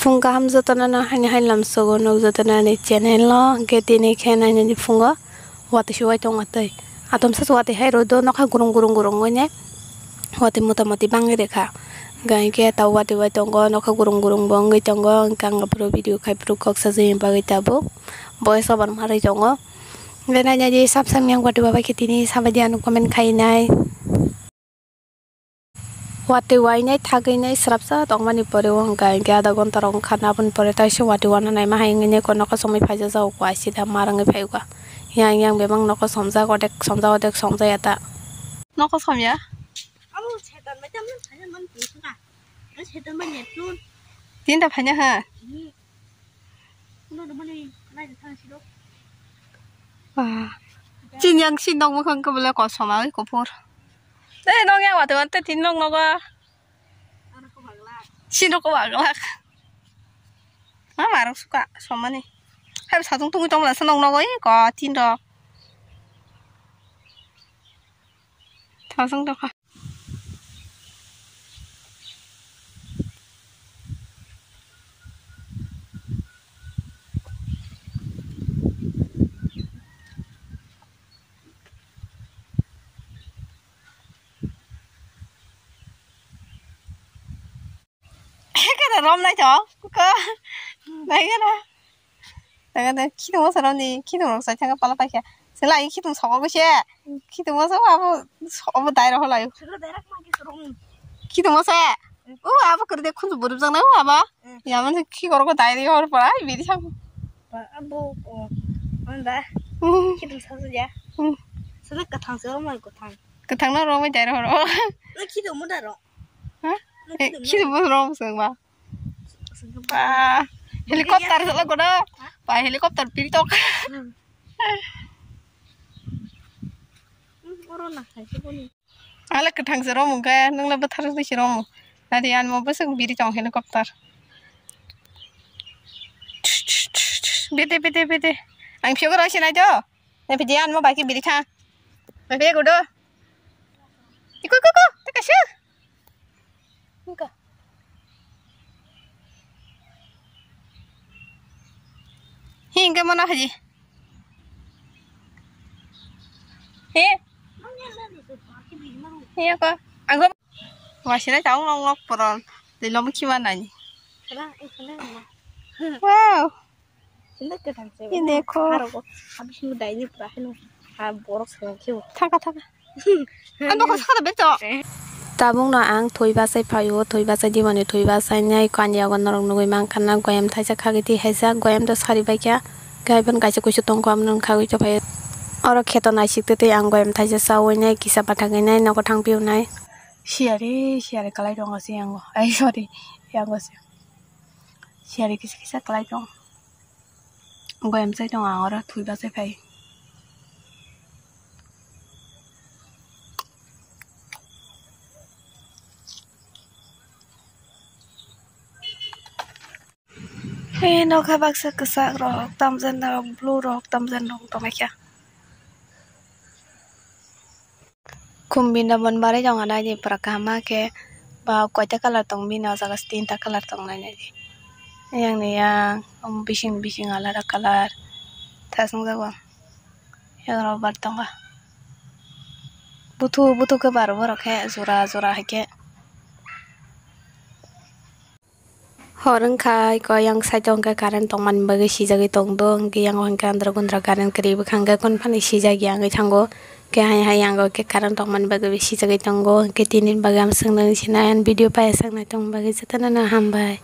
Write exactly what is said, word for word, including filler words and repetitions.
Phung kaham jotono no haini hai lamsogo nuk jotono ani channel o, hwnkhe tini khe nainani phungo watwi se wai tongo tei atomsa se watwi hai rw do nokha gurung gurung gurung wngwi ne watwi mota moti bangwi rwkha. Hwnkhe tabuk watwi wai tongo nokha gurung gurung bo wngwi tongo, hwnkhe ang aphuru video khai phuru kok sajagwi bagwi tabuk voice over ma rwi tongo. Hwnkhe nainani sab samyang watwi wabai khe tini sabaidi ano comment khainai. Watwi wainai thagwinai srapsa tongmani pore o hwnkha hwnkhe adha ghonta rok wngkha na, aboni pore taisa watwi wana naima hai wngwi nai kok nokha somwi phaijak jago kua sida mar wngwi phaiukha. Yang yang bebak nokha somjak odek somjak odek somjaya ta. Nokha somya? Abo setan bai tamo phaina man twi sukha. Setan bai neptun. Tinta phaina ha? Wah. Chin yang sin dong mukhang kebele kosom awi kopor. Eh, nong yang wate wate tin nong nogo. Sin rok waglak. Ma marok suka somani. Hai satung tungui tong lasa nong nogo i ko tin rok. Thasung tokha. Kada rom nai to. Ko. Nai kada. Nai kada. Khitung masa rom ni. Khitung rok sai thang pala paikha. Sela i khitung sokol ko se. Khitung masa abo abo dai ro lai. Khitung masa. O abo kerde khunju burub jang nai o abo. Ya man khi koro ko dai ri hor pora biri sang. Abo ko. Anda. Khitung sa ya. Sa ka thang se rom ko thang. Kwthangno romwi dai rohoro. Nang khido mo daro. Ha? Nang khido mo. Khido mo rom song ba. Song ba. Ba, helicopter sala godo. Ha? Ba, helicopter piri tok. Hmm. Hmm, oro na khai se boni. Ala kwthang se rom khe, nang la bwthar se rom. Nadi an mo bwswk biri tong helicopter. Bede, bede, bede. Ang phiyok rw sinai do. Nang pidi an mo bai khe biri tha. Nang pidi gudo. Iku, iku, iku. Teka sih. Engka. Hi, engka mana haji? Hi. Hi, apa? Aku. Wah, sini tahu ngok ngok peron. Di lom kiman nani. Wow. Ini dekho. Thaka, thaka. Ang doko sakha da beto. Tabukno ang thwi bachai phaio, thwi bachai dimani thwi bachai nai kanya go norok nugui mankha na goyam thaisa khagwi twi haisa goyam do sari baikha. Kaiban kaisa kuisu tongkho amno khagwi tongphai. Oro kheto naisik twi twi ang goyam thaisa chawi nai kisa bathagwi nai nogo thang piunai. Siyari siyari kalai tongo se yango. Ai sorry, yango se. Siyari kisa kisa kalai tong. Goyam chai tong ang oro thwi bachai phai. Hei nokha baksa kwchak rok tamjani rok blue rok tamjani rok tongmai kha. Khum bini bon barwi tong nai ni pura kaham khe ba koita colour tong bini o jaga tinta colour tong nai nai di. Yang ni yang bising bising alada colour thasung jago yang rok bar tongo buthu buthu khe bar borok khe jora jora hai khe. Hor wngkha, eko yang side o hwnkhe current tongmani bagwi sijagwi tongdo, hwnkhe yang o hwnkhe andra gundra current kwrwi bwkha hwnkhe konphani sijak ya wngwi thango, hwnkhe hai hai yang o khe current tongmani bagwi sijagwi tongo, hwnkhe tini bagwi ang swngna sinai ang video paisaknai tongmani bagwi jotono no hambai.